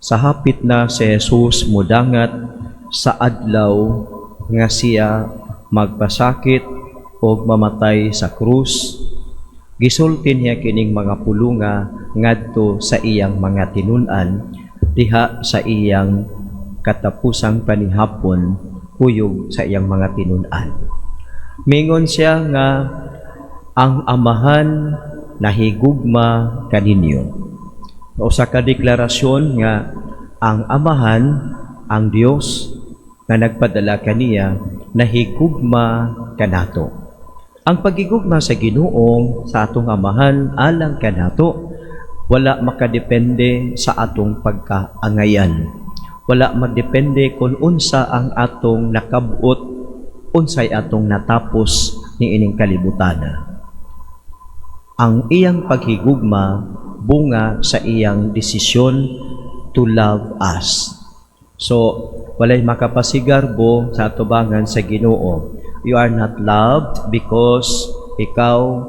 Sa hapit na si Jesus mudangat sa adlaw nga siya magpasakit o mamatay sa krus, gisulti niya kining mga pulunga ngadto sa iyang mga tinun-an diha sa iyang katapusang panihapon kuyog sa iyang mga tinun-an. Mingon siya nga ang Amahan nahigugma kaninyo. Usa ka deklarasyon nga ang Amahan, ang Dios nga nagpadala kaniya, nahigugma kanato. Ang pagigugma sa Ginoo sa atong Amahan alang kanato wala makadepende sa atong pagkaangayan. Wala magdepende kung unsa ang atong nakabot, unsay atong natapos niining kalibutan. Ang iyang paghigugma bunga sa iyang desisyon to love us. So, walay makapasigarbo sa atubangan sa Ginoo. You are not loved because ikaw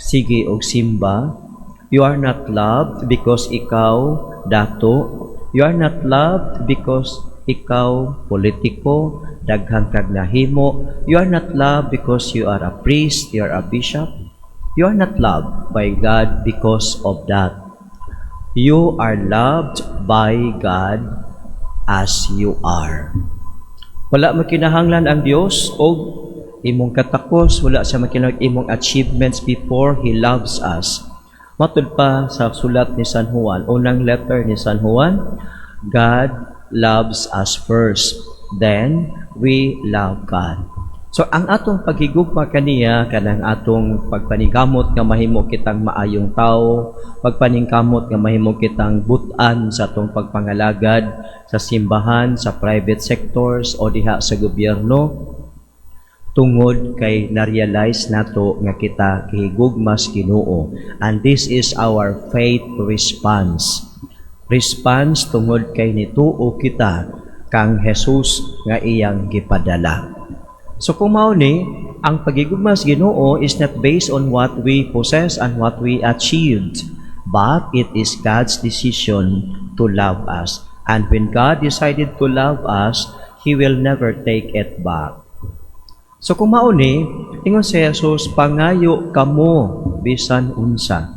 sige og simba. You are not loved because ikaw dato. You are not loved because ikaw politiko, daghan kag nahimo. You are not loved because you are a priest, you are a bishop. You are not loved by God because of that. You are loved by God as you are. Wala makinahanglan ang Dios og imong katakos, wala siya makinahanglan imong achievements before He loves us. Matud pa sa sulat ni San Juan, unang letter ni San Juan, God loves us first, then we love God. So ang atong paghigugma kaniya, kanang atong pagpaningkamot nga mahimo kitang maayong tao, pagpaningkamot nga mahimo kitang butan sa atong pagpangalagad sa simbahan, sa private sectors o diha sa gobyerno, tungod kay na-realize nato nga kita gihigugma sa Ginoo, and this is our faith response. Response tungod kay nituo kita kang Jesus nga iyang gipadala. So kung mao ni, ang pagigugma sa Ginoo is not based on what we possess and what we achieved, but it is God's decision to love us. And when God decided to love us, He will never take it back. So kung mao ni, ingon si Jesus, "Pangayo kamo bisan unsa.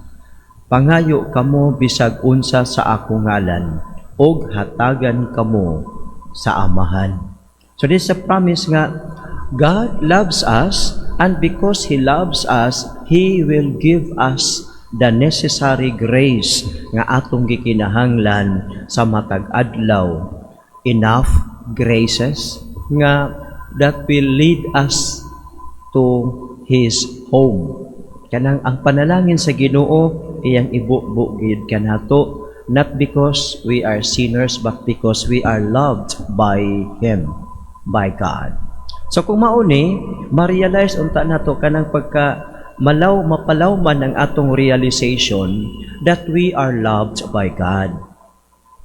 Pangayo kamo bisag unsa sa akong ngalan, ug hatagan kamo sa Amahan." So this is a promise nga God loves us, and because He loves us, He will give us the necessary grace nga atong gikinahanglan sa matag adlaw. Enough graces nga that will lead us to His home. Kanang ang panalangin sa Ginoo iyang ibubo gyud kanato, not because we are sinners but because we are loved by Him, by God. So kung mao ni, ma-realize unta nato kanang pagka malaw mapalaw man ang atong realization that we are loved by God.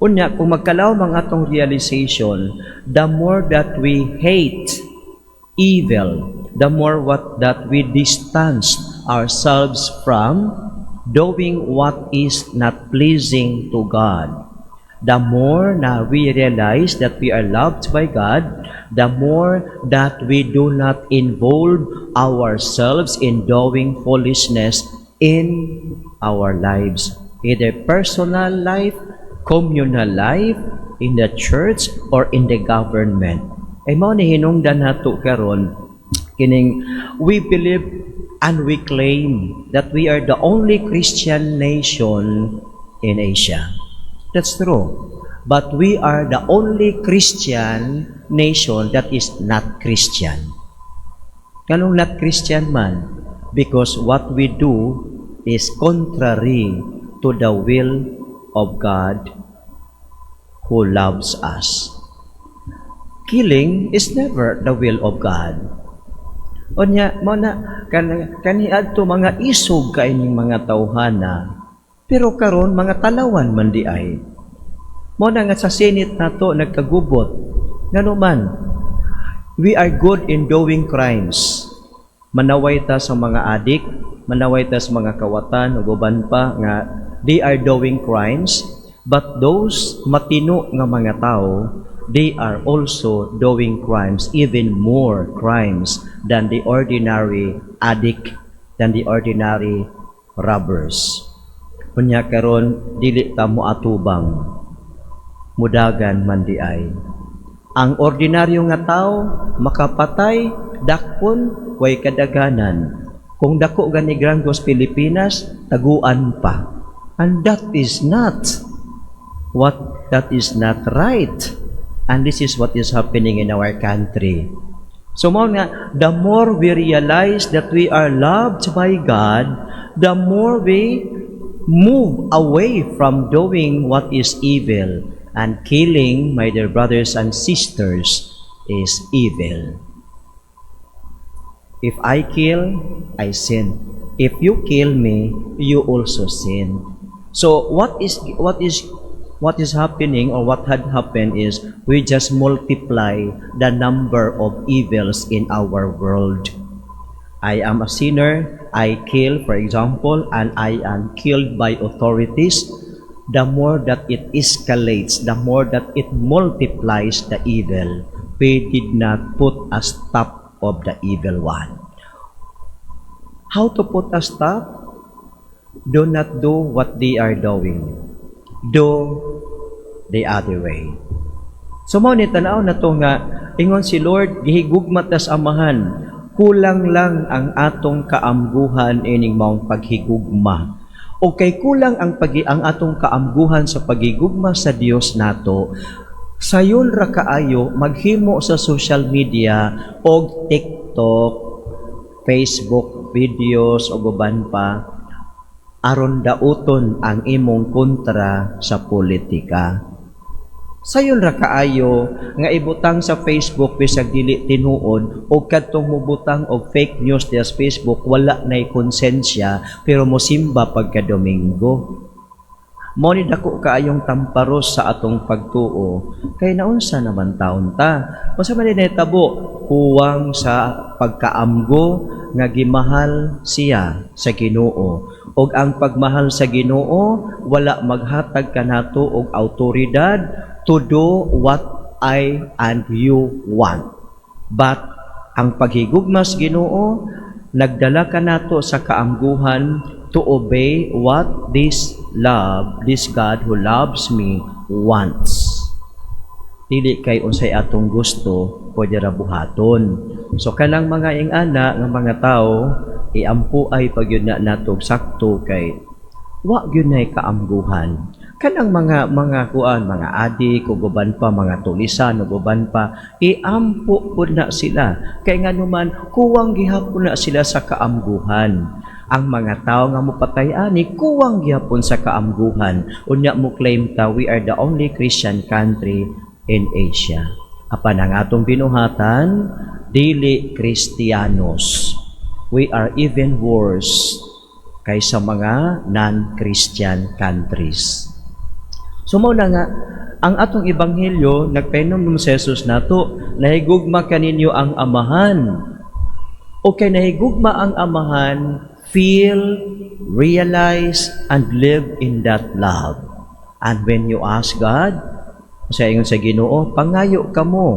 Unya, kung magkalaw ang atong realization, the more that we hate evil, the more what that we distance ourselves from doing what is not pleasing to God. The more na we realize that we are loved by God, the more that we do not involve ourselves in doing foolishness in our lives. Either personal life, communal life, in the church, or in the government. Ay mao ni hinungdan nato karon kining we believe and we claim that we are the only Christian nation in Asia. That's true. But we are the only Christian nation that is not Christian. Kanang not Christian man? Because what we do is contrary to the will of God who loves us. Killing is never the will of God. Unya, mao na kan kaniadto mga isog kay ning mga tawhana. Pero karon mga talawan man di ay. Mao na nga sa Senate nato nagkagubot. Ngano man, we are good in doing crimes. Manaway ta sa mga adik, manaway ta sa mga kawatan ug uban pa nga they are doing crimes. But those matino nga mga tao, they are also doing crimes, even more crimes than the ordinary addict, than the ordinary robbers. Unya karon dili ta mo atubang, mudagan man di ay. Ang ordinaryo nga tao makapatay, dakpon, way kadaganan. Kung dako gani granggos Pilipinas, taguan pa. And that is not right. And this is what is happening in our country. So mao nga, the more we realize that we are loved by God, the more we move away from doing what is evil. And killing, my dear brothers and sisters, is evil. If I kill, I sin. If you kill me, you also sin. So what is happening or what had happened is we just multiply the number of evils in our world. I am a sinner, I kill, for example, and I am killed by authorities. The more that it escalates, the more that it multiplies the evil. We did not put a stop of the evil one. How to put a stop? Do not do what they are doing. Do the other way. So mao ni tan-aw na to nga ingon si Lord, gihigugma tas Amahan. Kulang lang ang atong kaamguhan ining maong paghigugma. O kay kulang ang atong kaamguhan sa paghigugma sa Dios nato, sayon ra kaayo maghimo sa social media og TikTok, Facebook videos ug uban pa aron dauton ang imong kontra sa politika. Sayon ra kaayo nga ibutang sa Facebook bisag dili tinuod, og kadtong mobutang og fake news diya sa Facebook, wala nay konsensya pero mosimba pagka Domingo. Mao ni dako kaayong tamparos sa atong pagtuo kay naunsa naman taon ta. Unsa man ni nahitabo? Kuwang sa pagkaamgo nga gimahal siya sa Ginoo. Og ang pagmahal sa Ginoo wala maghatag kanato og awtoridad to do what I and you want. But ang paghigugma sa Ginoo nagdala kanato sa kaamguhan to obey what this love, this God who loves me wants. Dili kay unsay atong gusto pwede ra buhaton. So kanang mga ingana nga mga tao, iampo ay pagyud na nato sakto kay wa gyud nay kaamguhan. Kanang mga kuan, mga adik ug uban pa, mga tulisan ug uban pa, iampo pud na sila kay nganuman kuwang gihapon na sila sa kaamguhan. Ang mga tao nga mopatay ani, kuwang gihapon sa kaamguhan. Unya mo claim ta we are the only Christian country in Asia. Apan ang atong binuhatan dili Kristiyanos. We are even worse kaysa mga non-Christian countries. So mao na nga ang atong ebanghelyo, nagpainom si Jesus nato, nahigugma kaninyo ang Amahan. O kay nahigugma ang Amahan, feel, realize, and live in that love. And when you ask God, sa ingon sa Ginoo, "Pangayo kamo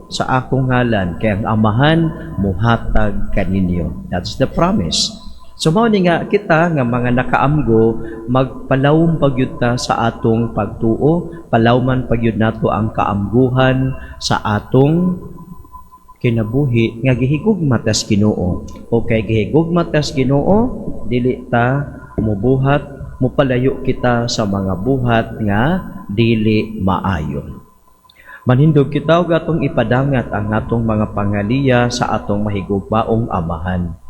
sa akong ngalan kay ang Amahan muhatag kaninyo." That's the promise. So mao ni nga kita nga mga nakaamgo, magpalawom pagyud ta sa atong pagtuo, palawman pagyud nato ang kaamguhan sa atong kinabuhi nga gihigugma tas Ginoo. O kay gihigugma tas Ginoo, dili ta mubuhat, mupalayo kita sa mga buhat nga dili maayo. Manindog kita ug atong ipadangat ang atong mga pangaliya sa atong mahigugmaong Amahan.